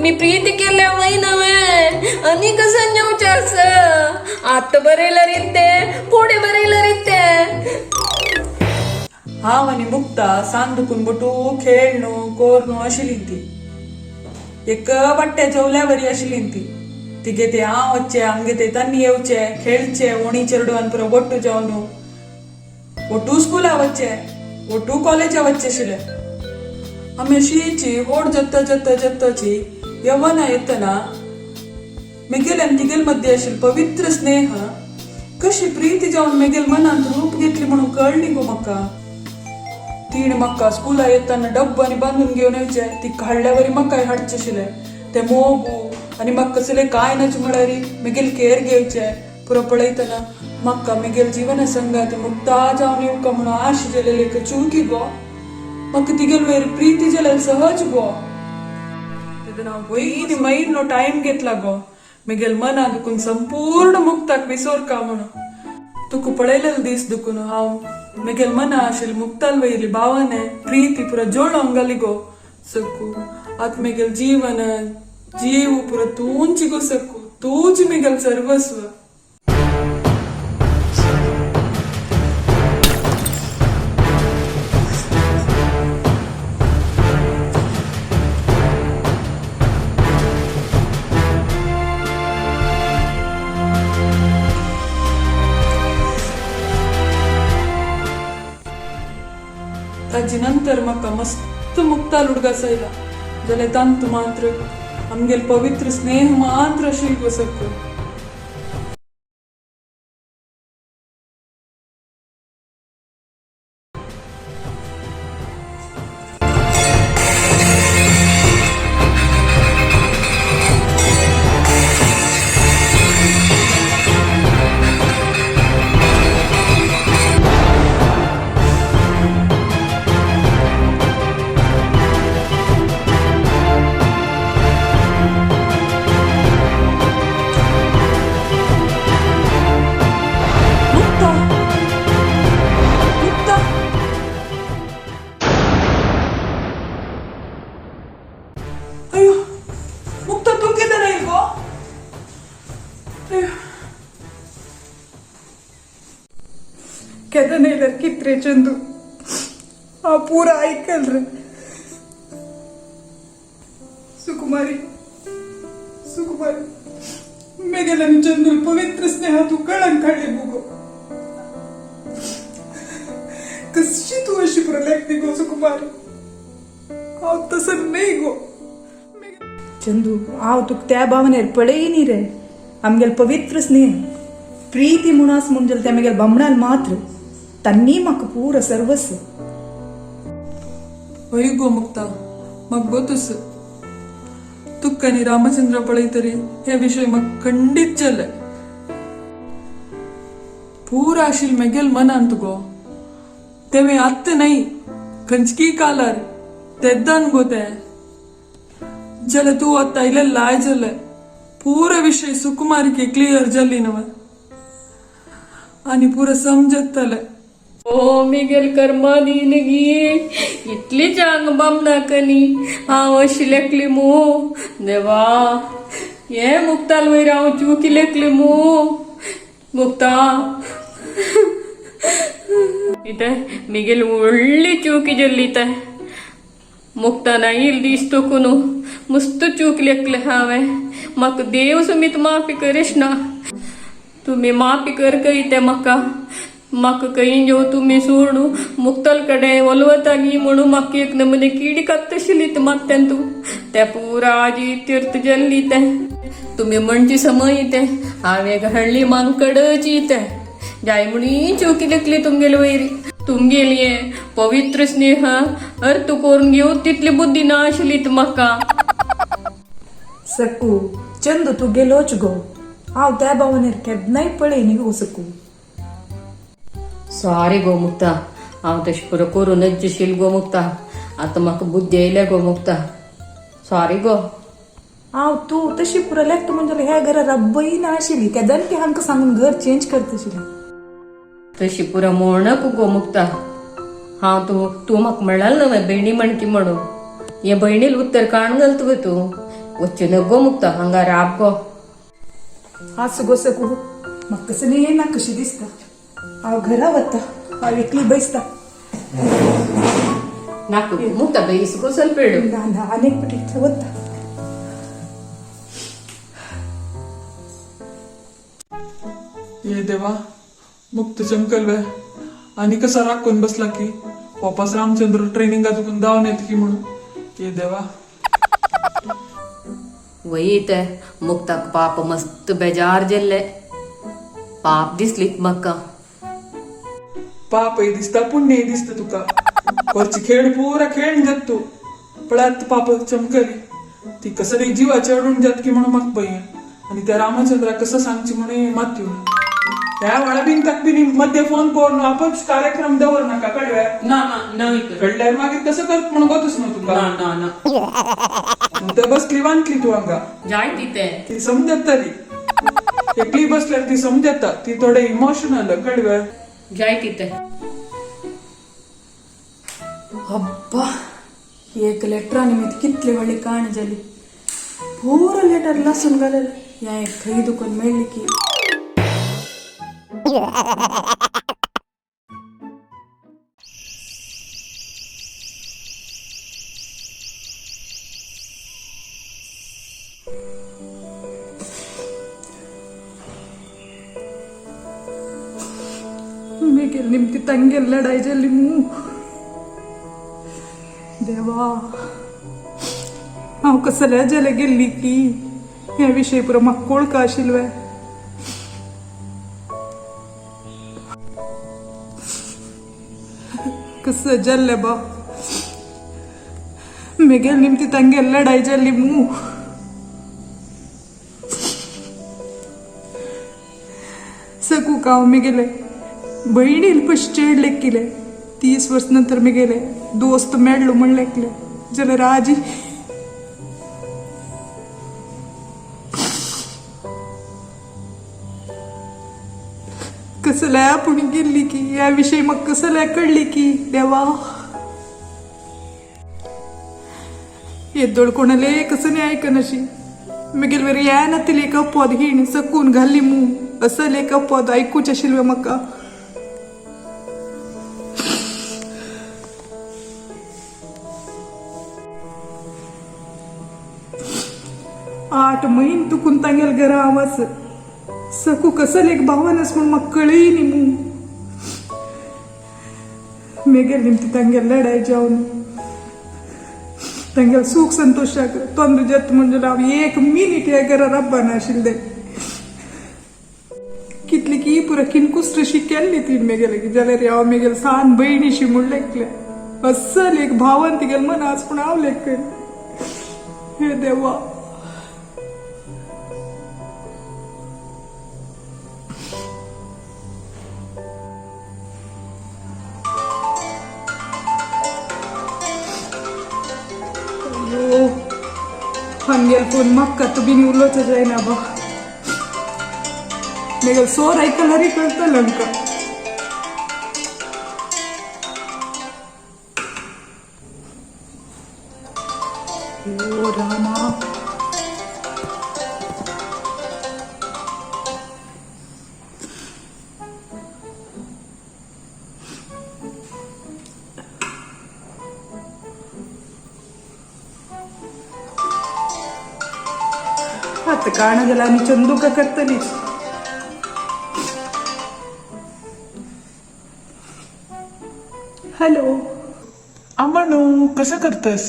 तुम्ही प्रीती केल्या वय नव्हे आणि कसं नेवचे असं आत बरयलं रीते पुढे बरयलं रीते. हांव आनी मुक्ता सांग दुखून बटू खेळणू कोरनू आशिल्ली ती एक वाट्ट्या जेवल्यावरी आशिल्ली ती. तिगे ते हांव वच्चे आमगे ते तांणी येवचे खेळचे ओणी चेरडून पुरो बट्टू जेवनू ಒಟ್ಟು ಸ್ಕೂಲ ವಚ್ಚೆ ಒಟ್ಟು ಕಾಲೇಜ ವಚ್ಚೆ ಶಿಲೆ. ಆಮೇಲೆ ಶೀಚಿ ಹೋಡ್ ಜತ್ತ ಜತ್ತ ಜತ್ತಚಿ ಯವ್ವನ ಎತ್ತನ ಮೆಗೆಲ್ आणि तिगेल मध्ये अशील पवित्र स्नेह कशी प्रीती जावन मेगेल मनांत रूप घेतली म्हणून कळली गो म्हाका. तिणे म्हाका स्कुला येताना डब्बो आनी बांदून घेवन येवचे ती हाडल्यावरी म्हाकाय हाडचे आशिल्ले ते मोगू आनी म्हाका कसले कांय नाच म्हळ्यार मेगेल केअर घेवचे पुरो पळयतना म्हाका मेगेल जीवन संगात मुक्ता जावन येवका म्हणून आश जालेले चुकी गो. म्हाका तिगेल वयर प्रीती जालेले सहज गो. तेन्ना हांव वयनी म्हयनो टायम घेतला गो मेगेल मना दुखून संपूर्ण मुक्ताक विसोरका म्हणून. तुका पळयलेले दीस दुखून हांव मेगेल मना आशिल्ली मुक्ताल वयली भावने प्रीती पुरो जोडोंक घाली गो सकू. आत मेगेल जीवन जीव पुरो तूंच गो सकू, तूच मेगेल सर्वस्व. ताजे नंतर म्हाका मस्त मुक्ताल उडगास आयला जाल्यार तांतू मात्र आमगेल पवित्र स्नेह मात्र आशिल्लो गो सकू. मुक्ता, मुक्ता, अय्यो मुक्ता तूं केन्ना येयल गो? अय्यो केदन येयल्यार कित रे चंदू, हांव पुरा आयकल रे. सुकुमारी, सुकुमारी, मेगेल आनी चंदूल पवित्र स्नेहा तूं कळंक काडली मुगो. कशी तूं अशी पुरो लेखती गो सुकुमारी? हांव तसं न्हय गो. चंदू, हांव तुका त्या भावनेर पळय न्ही रे. आमगेल पवित्र स्नेह प्रीती म्हूण आस म्हूण जाल्यार त्या मेगेल बामणाल मात्र तन्नी म्हाका पूरा सर्वस्व. हय गो मुक्ता, म्हाका गोतूस तुका आनी रामचंद्र पळयतरी हे विशय म्हाका खंडीत जाले. पूरा आशिल्लें मेगेल मनांत गो तेवें आत्त न्हय खंयची कालार तेद्दान गो ते जाल्यार तूं आतां आयलें लाय जालें पुरा विशय सुकुमारिके क्लियर जाली न्हय आनी पुरा समजतलें. ओ मिगेल कर्मा गी इतली चांग बामनाकनी हांव अशी लेखली मू देवा. हे मुक्ताल वयर हांव चुकी लेखली मू मुक्ता. इथे मिगेल व्हडली चुकी जाल्ली ते मुक्ता ना दीस तोकून मस्त चूक लेखले हांवें. म्हाका देव सुमीत माफी करीश ना. तुमी माफी कर कई ते म्हाका. म्हाका खंय जेव तुमी सोडू मुक्तल कडे वलवता न्ही म्हणून म्हाका एक नमुने किडी कात्तशिली मात्यान तूं ते पुरा आजी तीर्थ जल्ली ते तुमी म्हणची समय ते हांवें घाडली मांकडची ते जाय म्हणी चुकी लेखली तुमगेली वयरी. तुमगेली हे पवित्र स्नेह अर्थ करून घेऊ तितली बुद्धी ना आशिल्ली म्हाका. सकू, चंदू तूं गेलोच गो. हांव त्या भावनेर केन्नाय पळय न्ही गो सकू. सॉरी गो मुक्ता, हांव तशें पुरो करूनच शील गो मुक्ता. आतां म्हाका बुद्धी येयल्या गो मुक्ता, सॉरी गो. हांव तूं तशी पुरो लेखता म्हण जाल्यार ह्या घरा रब्बय ना आशिल्ली केदन ती हांकां सांगून घर चेंज करतशिल्ली. तशी पुरो म्हणक गो मुक्ता. हांव तूं तूं म्हाका म्हणलाल न्हय भयणी म्हणकी म्हणून हे भयणील उत्तर काण घालता गो तूं. वच्चे नको मुक्ता हांगा राब गो. आसू गो सकू, म्हाका कसलें ना कशी दिसता. हांव घरा वता, हांव एकली बसता. नाका मुक्ता बेस गो सल्पेडू. ना ना, आनीक पटी वता. ये देवा, मुक्त चमकल वे आणि कसा राग कोण बसला की वापस रामचंद्र ट्रेनिंगा चुकून धावून येत की म्हणून. ये देवा. वही ते मुक्ताक पाप मस्त बेजार जेल्ले, पाप दिसलीत म्हाका. पापही दिसता, पुण्यही दिसता तुका. वरची खेळ पुरा खेळ जात तू पळात पाप चमकली ती कसं जीवा चढून जात की म्हणून माग पय. आणि त्या रामचंद्रा कसं सांगची म्हणून मात येऊन त्या वेळा बिन ताक बिन मध्ये फोन करून आपण कार्यक्रम दवर नका कळव्या. ना ना, नाही कर. कळल्यार मागीर कसं करत म्हणून गोतच ना तुका. ना ना ना. तर बसली वांटली तू हांगा. जाय तिथे. ती समजत तरी एकली बसल्यार ती समजता, ती थोडे इमोशनल कळव्या. जाय तिथे. अब्बा, एक लेटरा निमित्त कितली व्हडली काणी जाली. पुरो लेटर लासून घालेलें हें एक खंय दुखून मेळ्ळी की. मेगेल निमती ತಂಗೆಲ್ ಲಡಾಯಿ ಜಲ್ಲಿ ಮೂ. देवा, हांव कसल्या जाल्या गेल्ली की ह्या विशय पुरो म्हाका कोळका आशिल्ले. कसं जाल्लें बा, मेगेल निमती तांगेल लडाई जाल्ली मू. सकूक हांव मेगेले भयणील पशी चेड लेखिले. 30 वर्स नंतर मेगेले दोस्त मेळ्ळो म्हण लेखले जाल्यार आजी कसल्या आपूण गेल्ली की ह्या विशय म्हाका कसल्या कळ्ळी की. देवा, येदोळ कोणाले कसं नाही आयकनाशी. मेगेल वेर या नातिले एक अपवाद हिणी सकून घाल्ली मू. असल एक अपवाद आयकूच आशिल्ले म्हाका. 8 म्हयने तुकून तांगेल घरा हांव आस. सकू कसल एक भावनस म्हूण म्हाका कळय न्ही मू. मेगेल निमती तांगेल लडाय जावन तांगेल सूख संतोशाक तोंड जात म्हणजे हांव एक मिनीट ह्या घरा राबना आशिल्लें. कितली की पुरा किनकुसरशी केल्ली ती मेगेले की, जाल्यार हांव मेगेल सान भयणीशी म्हूण लेखलें. अस्सल एक भावन तिगेल मनास पूण हांव लेखन. हे देवा. अयो, हांगेल फोन म्हाका तूं बीन उलोवचें जायना बा. मेगेल सोर आयकल्यार कळटलें आमकां. ओ रामा. आतां काणा जाल्यार आमी चंदुका करतलीच. हॅलो. अमणू, कसं करतस?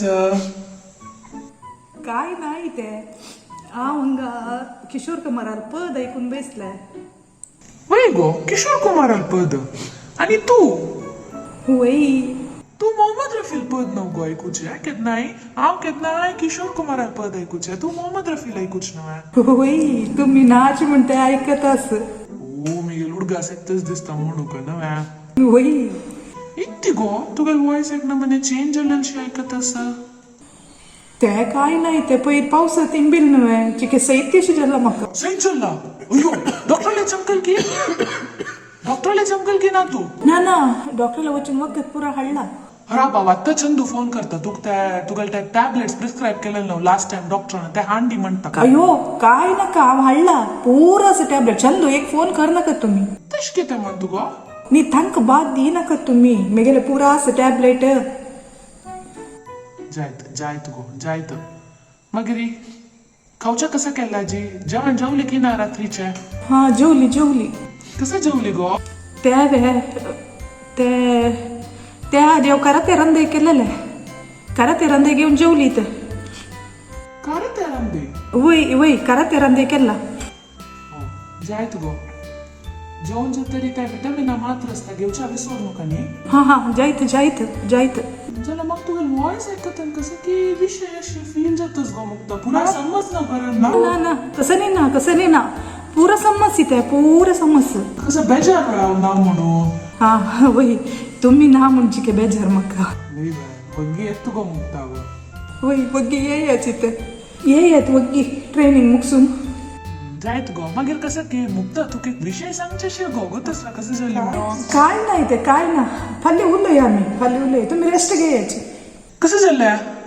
काय नाही ते हांव हांगा किशोर कुमारार पद आयकून बसलें. वय गो, किशोर कुमाराल पद आणि तू? वय. तू मोहम्मद रफील पद नव गो ऐकूचे केन्नाय? हांव केन्नाय किशोर कुमाराल पद ऐकूचे, तू मोहम्मद रफील ऐकूच नव्हे? वय, तुमी नाच म्हणटा आयकत आस. ओ, मेगेल उडगास एकतच दिसता म्हणू का नव्या? वय. इत्ती गो, तुगे वॉयस एक नमूने चेंज जाल्लेलशी आयकत आसा. ते काय नाही ते पयर पावसात इंबिल न्हय चिके सैत्यशी जाला म्हाका. सही चल्ला. अय्यो, डॉक्टरले चमकल की, डॉक्टरले चमकल की ना तू? ना ना, डॉक्टरला वचून वखद पुरा हाडला. राव आत्तां चंदू फोन करता तुका ते तुगेले ते टॅबलेट्स प्रिस्क्रायब केलेले न्हू लास्ट टायम डॉक्टरान ते हांडी म्हणटा. अयो काय नाका, हांव हाडला पुरो आसा टॅबलेट. चंदू एक फोन कर नाका तुमी. तशें कितें म्हण तुगो? न्ही तांकां बाद दी नाका तुमी, मेगेले पुरो आसा टॅबलेट. जायत जायत गो जायत. मागीर खावच्या कसं केलं आजी? जेवण जेवली की ना रात्रीचे? हा जेवली जेवली. कसं जेवली गो? ते वे ते त्या देव कराते रंदे केलेले, कराते रंदे घेऊन जेवली ते. कराते रंदे? वय वय, कराते रंदे केला. हो जायत गो. जेवण तरी त्या विटामिना मात्र असता घेवच्या विसरू नका न्ही. हा हा जायत जायत जायत. जाल्यार म्हाका तुगेलो वॉयस आयकतना कसं की विशय अशें फील जातच गो मुक्ता, पुरा समज ना बरं ना. ना ना कसं नाही ना, कसं नाही ना, पुरा समज ते पुरा समज. कसं बेजार हांव ना म्हणून. हा वय, तुम्ही ना म्हणजे के बेजार म्हाका. बग्गी येत तुका मुक्ता गो. वय वग्गी येयाची ते येयात वग्गी ट्रेनिंग मुगसून. जायत गो. मागीर कसं की मुक्ता तुका एक विशय सांगचेशें गो गोतच ना कसं जालें म्हणून. काय नाही ते काय ना, फाल्यां उलया आमी, फाल्यां उलया, तुमी रेस्ट घेयाची. कसं जालें?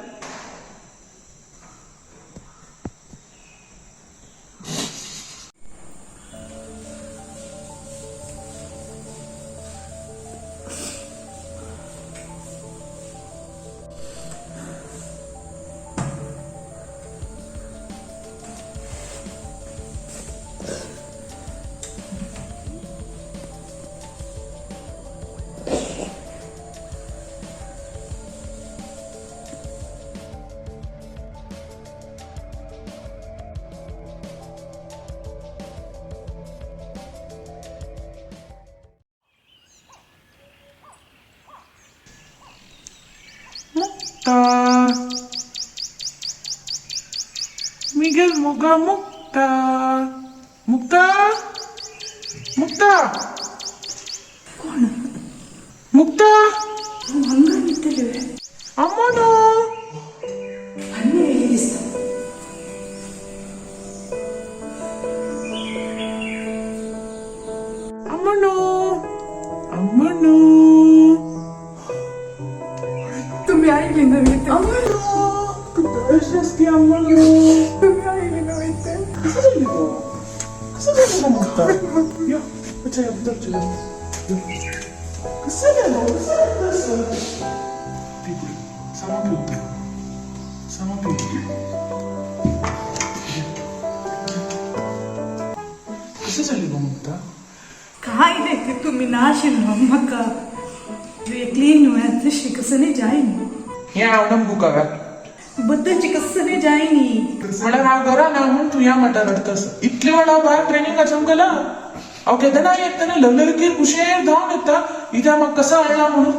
मुक्ता मिगेल मोगा मुक्ता मुक्ता मुक्ता. कोण? मुक्ता. हांगा न्हिदतले. अम्मा. आनी येयली दिसता. अम्मनो अम्मनो. तुम्ही आयली नव्हे ते. अम्मनो अशेंच की अम्मनो. तुम्ही आयली नव्हे ते. कसं जालें गो? कसं जालें गो मुक्ता? यो अच्छा यो भितर चल यो. कसं जालें गो? कसं जालें तसं? पी पुडी सामा पी उदक, सामा पी. कसं जालें गो मुक्ता? काय नाही ते, तुम्ही नाशिल्लो म्हाका एकली न्हू तशी कसं नाही जायनी. हें हांव नमगू का? बद्दलची कसं नाही जायनी. म्हळ्यार हांव घरा ना म्हूण तूं ह्या म्हणटा रडतस. इतले वेळ हांव भायर ट्रेनिंगाच्यान गेला, हांव केदना येतना लवलवकीर कुशेर धांवन येता इत्या म्हाका कसो हाडला म्हणून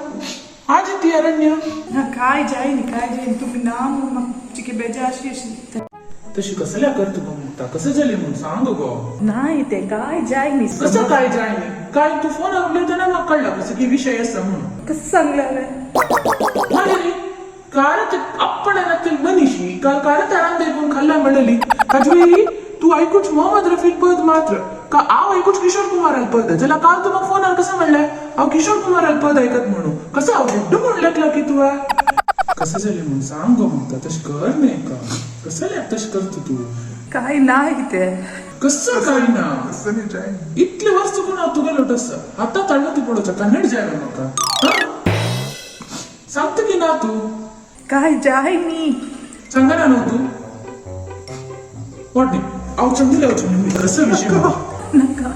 आज ती अरण्य. ना काय जायनी, काय जायनी, तुम्ही ना म्हणून म्हाका चिके बेजार अशी अशी. तशी कसल्या करता गो मुक्ता? कसं जालें म्हूण सांग गो. नाही ते काय जायनी. कसं काय जायनी? काय तूं फोनार उलयतना म्हाका कळ्ळा कसं की विशय आसा म्हणून. कसं सांगलं हांवें? मागीर कारत आपणानातील मनीषी काल कारत आरामदायकून खाल्ला म्हणली काजवी तू ऐकूच मोहम्मद रफीक पद मात्र का हांव ऐकूच किशोर कुमार पद. जाल्यार काल तूं म्हाका फोनार कसं म्हणलें हांव किशोर कुमार पद ऐकत म्हणून? कसं हांव हेड्डू म्हणलें की तुवें? कसं जालें म्हूण सांग गो मुक्ता. तशें कर न्ही का? कसं जालें तशें करता तूं? काय नाही ते. कसं काय ना? कसं नाही जायनी. इतले वर्स चुकून हांव तुगेलो आसा आतां ताळ्ळो ती पळोवच्या कन्नड जाय म्हाका. सांगता की ना तूं? काय जायनी. सांगना न्हू तूं? वाट न्ही हांव चंदूला वचून कसं विशय म्हणून. नाका,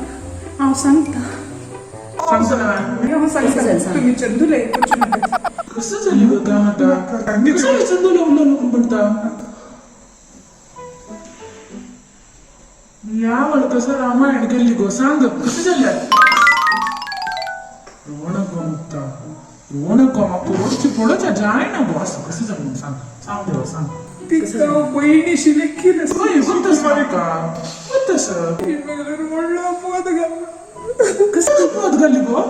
हांव सांगता. सांगता ना? हांव सांगता, तुम्ही चंदूला ऐकूच नाका. कसं जालें गो काय आतां? कसं जालें चंदूला उलोवं नको म्हणटा? ह्या वेळ कसं रामायण केल्ली गो सांग कसं जालें? रोवणक गो मुक्ता, रोवणक गो, म्हाका रोडची पळोवच्या जायना गो. असं कसं जालें म्हणून सांग, सांग गो सांग. तिका हांव भयणीशी लेखीन. हय गोतस म्हाका गोतस. व्हडलो अपवाद घाला. कसं अपवाद घाली गो?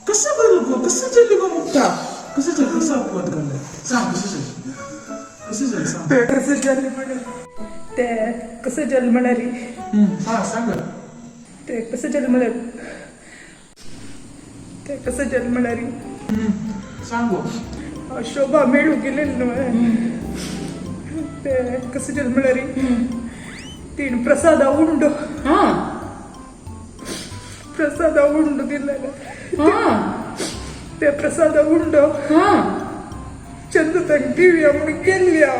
कसं घालू गो? कसं जाली गो मुक्ता? कसं जालें? कसं अपवाद घाले सांग? कसं जालें? कसं जालें सांग. कसं जालें म्हळ्यार ते कसं जालें म्हळ्यार हा सांग. ते कसं जालें म्हळ्यार ते कसं जालें म्हळ्यार सांग गो. शोभा मेळू गेलेली न्हय, ते कसं जालें म्हळ्यार तीण प्रसादा उंडो, प्रसादा उंडो दिलेले. ते प्रसादा उंडो चंदू तांकां दिवया म्हणून गेल्ली हांव.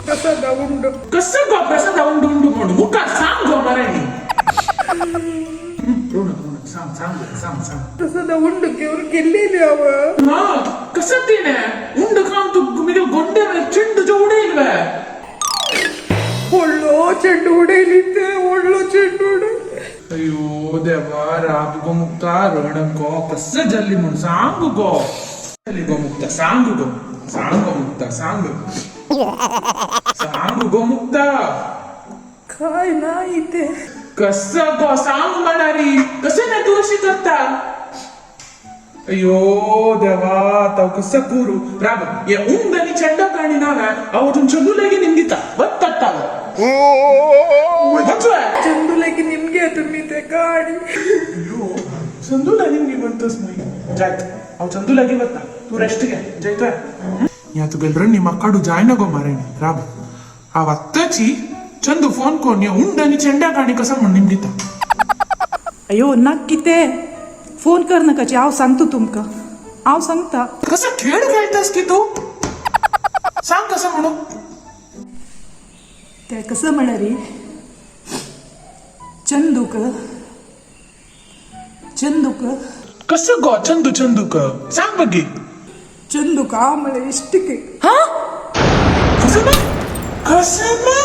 प्रसादा उंडो. कसं गो प्रसाद उंडू उंडू म्हणून मुखार सांग गो मराठी. रोनक, रोनक, सांग, सांग गो, सांग, सांग. प्रसादा उंडो घेवन गेल्लेली हांव. हा, कसं तिणे उंड खावन तू मिगे गोंडे चेंडू जो उडयल वे. व्हडलो चेंडू उडयली, ते व्हडलो चेंडू उडयली. अयो देवा, राब गो मुक्ता, रणक गो, कसं जल्ली म्हणून सांग गो. जल्ली गो मुक्ता, सांग गो, सांग गो मुक्ता, सांग, सांग गो मुक्ता. काय नाही ते. कसं गो, सांग म्हणारी, कसं नाही तू अशी करता? अयो देवा, ताव कसं करू? राब, ये उंड आणि चेंडा काणी ना अहो अजून चंदू लागी निमगिता वत्तात. चंदू लागी निमगे तुम्ही ते काणी. अयो, चंदू लागी निमगी म्हणतोस मी. जायत अहो, चंदू लागी वत्ता, तू रेस्ट घे, जायतोय. या तुगेल रण्णी म्हाका काडू जायना गो मारायणी. राब, हांव आत्ताची चंदू फोन कोण या उंड आणि चेंडा काणी कसं म्हण निमगिता. अयो, ना कितें फोन कर नाकाची, हांव सांगता तुमकां, हांव सांगता. कसं खेळ खेळतास की तू? सांग कसं म्हणू. ते कसं म्हळ्यार चंदूक, चंदूक. कसं गो चंदू, चंदूक सांग बघी. चंदूक हांव म्हळ्यार इश्टीक. कसं ना, कसं ना?